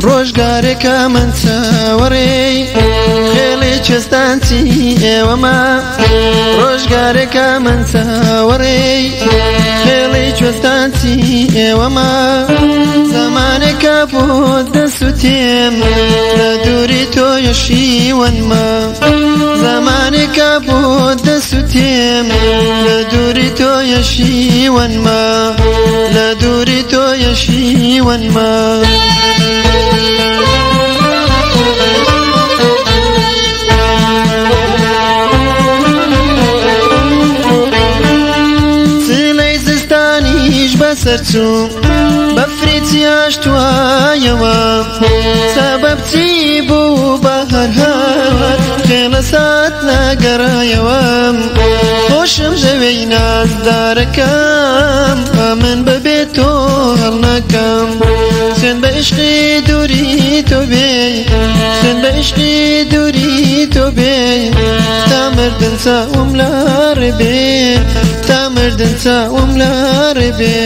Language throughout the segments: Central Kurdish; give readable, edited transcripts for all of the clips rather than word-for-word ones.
ڕۆژگارێکە من چاوەڕێی خێڵی کوێستانچی ئێوەمە، ڕۆژگارێکە من چاوەڕێی خێڵی کوێستانچی ئێوەمە. زمانێکە بۆ دەسوتێم لە دووری تۆ یەشیوەنمە، زمانێکە بۆ دەسوتێم لە دووری تۆ یەشیوەنمە، لە دووری تۆ یەشیوەنمە. چلەی زستانیش بەسەر چوو، بەفری چیاش توایەوە، سەبەب چی بوو بە هەر هات خێڵە سات نەگەڕایەوە. خۆشم دەوێی نازدارەکەم، ئەمن بەبێ تۆ هەڵنەکەم. سوێن بە عشقی دووری تۆ بێ، سوێن بە عشقی دووری تۆ بێ، تا مردن چاوم لاڕێ بێ، تا مردن چاوم لاڕێ بێ.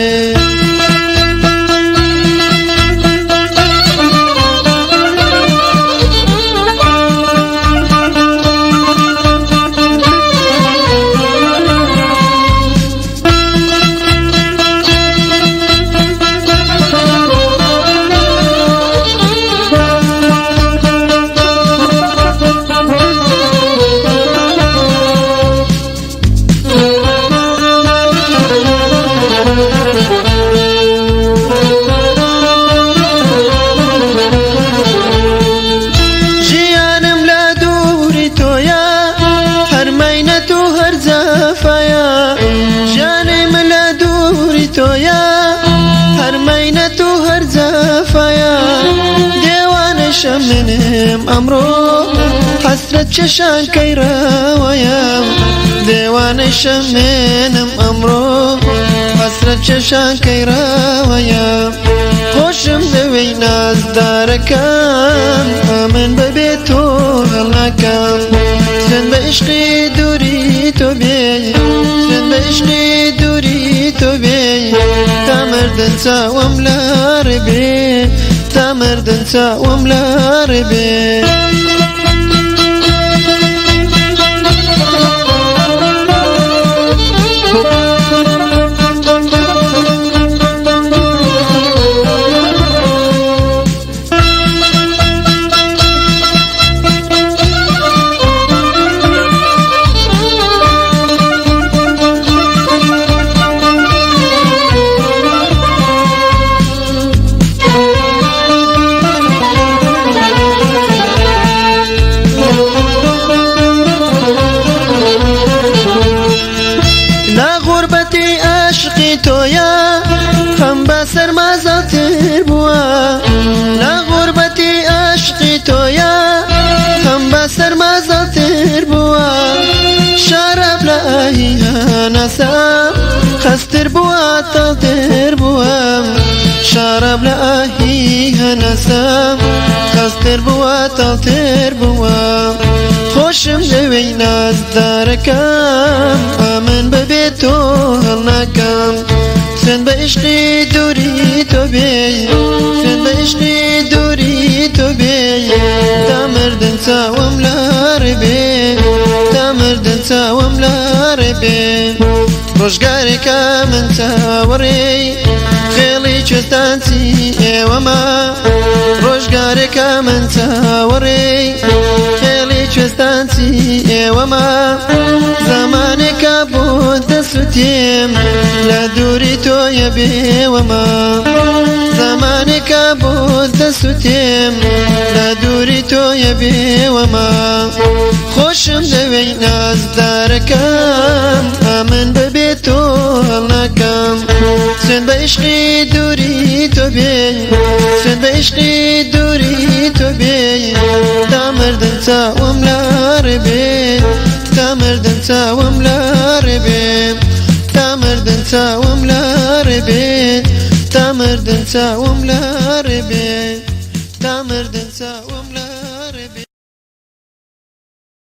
ژیانم لە دووری تۆیە، هەر مەینەت و هەر جەفایە. ژیانم لە دووری تۆیە، هەر مەینەت و هەر جەفایە. دێوانەشە منم ئەمڕۆ، حەسرەت کێشان کەی ڕەوەیە. دێوانەشە منم ئەمڕۆ، حەسرەت کێشان کەی ڕەوەیە. خۆشم دەوێی نازدارەکەم، ئەمن بەبێ تۆ هەڵنەکەم. سوێن بە عشقی دووری تۆ بێ، سوێن بە عشقی دووری تۆ بێ، تا مردن چاوم لاڕێ بێ، تا مردن چاوم لاڕێ بێ. لە غوربەتی عاشقی تۆیە، خەم بە سەرما زەڵتر بووە. لە غوربەتی عاشقی تۆیە، خەم بە سەرما زەڵتر بووە. شاراب لە ئاهی هەناسەم خەستر بووە، تاڵتر بووە. شاراب لە ئاهی هەناسەم خەستر بووە، تاڵتر بووە. خۆشم دەوێی نازدارەکەم، ئەمن بەبێ تۆ هەڵنەکەم. سوێن بە عشقی دووری تۆ بێ، سوێن بە عشقی دووری تۆ بێ، تا مردن چاوم لاڕێ بێ، تا مردن چاوم لاڕێ بێ. ڕۆژگارێکە من چاوەڕێی خێڵی کوێستانچی ئێوەمە، ڕۆژگارێکە من چاوەڕێی خێڵی کوێستانچی ئێوەمە. زمانێکە بۆ دەسوتێم لە دووری تۆیە بێوەمە، زمانێکە بۆ دەسوتێم لە دووری تۆیە بێوەمە. خۆشم دەوێی نازدارەکەم، ئەمن بەبێ تۆ هەڵنەکەم. سوێن بە عشقی دووری تۆ بێ، سوێن بە عشقی دووری تۆ بێ، تا مردن چاوم لاڕێ بێ، تا مردن چاوم لاڕێ بێ، تا مردن چاوم لاڕێ بێ، تا مردن چاوم لاڕێ بێ، تا تا مردن چاوم لە.